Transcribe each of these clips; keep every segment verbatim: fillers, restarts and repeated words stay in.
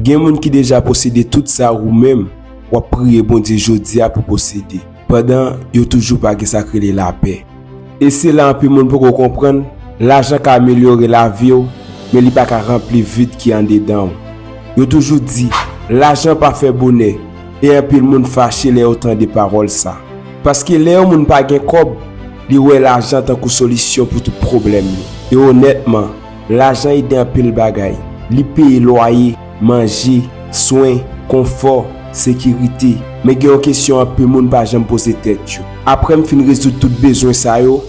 Gen moun ki deja posede tout sa ou menm w ap priye Bondye jodi a pou posede, pandan yo toujou pa gen sa k rele lapè. E se la anpil moun poko konprann, lajan ka amelyore lavi w, men li pa ka ranpli vid ki andedan w. Yo toujou di, lajan pa fè bonè, e anpil moun fache lè yo tande pawòl sa. Paske lè yon moun pa gen kòb, li wè lajan tankou solisyon pou tout pwoblèm li. E onètman, lajan ede anpil bagay. Li peye lwaye, manje, swen, konfò, sekirite. Men gen yon kesyon anpil moun pa janm poze tèt yo. Apre m fin rezoud tout bezwen sa yo,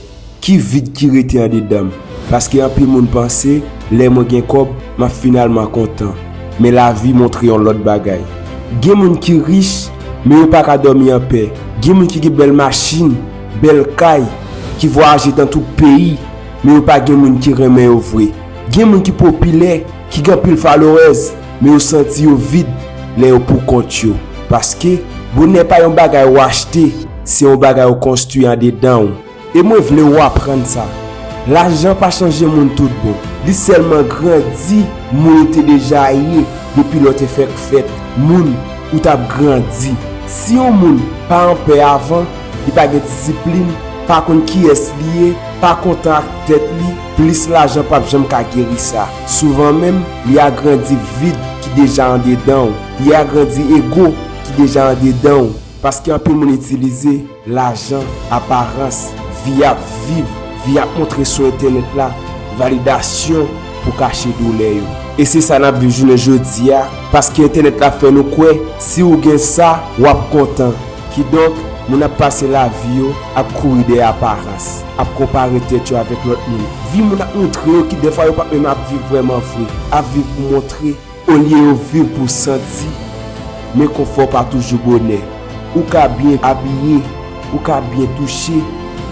ki vid ki rete andedan m? Paske anpil moun panse, lè mwen gen kòb, m ap finalman kontan. Men lavi montre yon lòt bagay. Gen moun ki rich, men yo pa ka dòmi anpè. Gen moun ki gen bèl machin, bèl kay, ki vwayaje nan tout peyi, men yo pa gen moun ki renmen yo vre. Gen moun ki popilè, ki gen anpil followers, men yo santi yo vid lè yo poukont yo. Paske, bonè pa yon bagay ou achte, se yon bagay ou konstwi andedan w. E mwen vle ou aprann sa. Lajan pa chanje moun tout bon. Li sèlman grandi moun ou te deja ye depi lè w te fèk fèt, moun ou t ap grandi. Si yon moun pa anpè avan, li pa gen disiplin, pa konn kiyès li ye, pa kontan ak tèt li, plis lajan p ap janm ka geri sa. Souvan menm, li agrandi vid ki deja andedan w. Li agrandi ego ki deja andedan w. Paske anpil moun itilize lajan, aparans, vi y ap viv, vi y ap montre sou entènèt la, validasyon pou kache doulè yo. E se sa n ap viv jounen jodi a, paske entènèt la fè nou kwè, si ou gen sa, w ap kontan. Kidonk, moun ap pase lavi yo, ap kouri dèyè aparans, ap konpare tèt yo avèk lòt moun. Vi moun ap montre yo ki dèfwa yo p ap menm ap viv vrèman vre, ap viv pou montre, olye yo viv pou santi. Men konfò pa toujou bonè. Ou ka byen abiye, ou ka byen touche,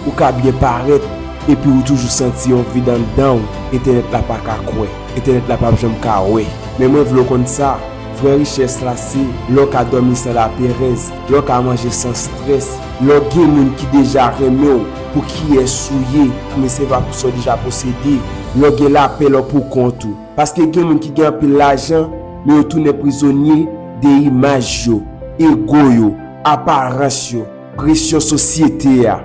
ou ka byen parèt, epi ou toujou santi yon vid anndan w, entènèt la pa ka kwè, entènèt la p ap janm ka wè. Men mwen vle w konn sa, vrè richès la se lè w ka dòmi san laperèz, lè w ka manje san strès, lè w gen moun ki deja renmen w pou kiyès ou ye, men se pa pou sa w deja posede, lè w gen lapè lè w poukont ou. Paske gen moun ki gen anpil lajan, men yo tounen prizonye de imaj yo, ego yo, aparans yo, presyon sosyete a.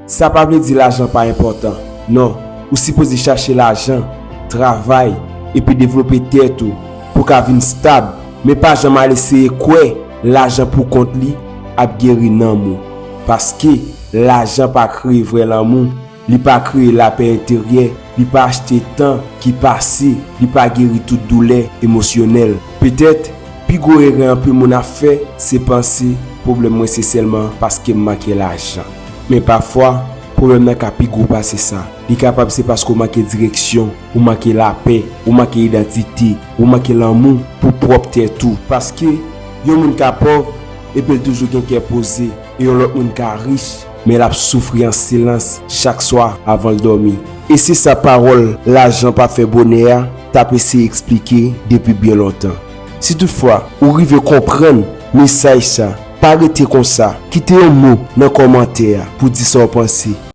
Sa pa vle di lajan pa enpòtan. Non, ou sipoze chache lajan, travay, epi devlope tèt ou pou w ka vin stab. Men pa janm al eseye kwè lajan poukont li ap geri nanm ou. Paske lajan pa kreye vrè lanmou. Li pa kreye lapè enteryè, li pa achte tan ki pase, li pa geri tout doulè emosyonèl. Petèt, pi gwo erè anpil moun ap fè, se panse, pwoblèm mwen se sèlman paske m manke lajan. Men pafwa, pwoblèm nan ka pi gwo pase sa. Li kapab se paske w manke direksyon, ou manke lapè, ou manke idantite, ou manke lanmou pou pwòp tèt ou. Paske, yon moun ka pòv, epi l toujou gen kè poze. E yon lòt moun ka rich, men l ap soufri an silans chak swa avan l dòmi. E se sa pawòl lajan pa fè bonè a t ap eseye eksplike depi byen lontan. Si toutfwa ou rive konprann mesaj sa, pa rete konsa, kite yon mo nan kòmantè a pou di sa w panse.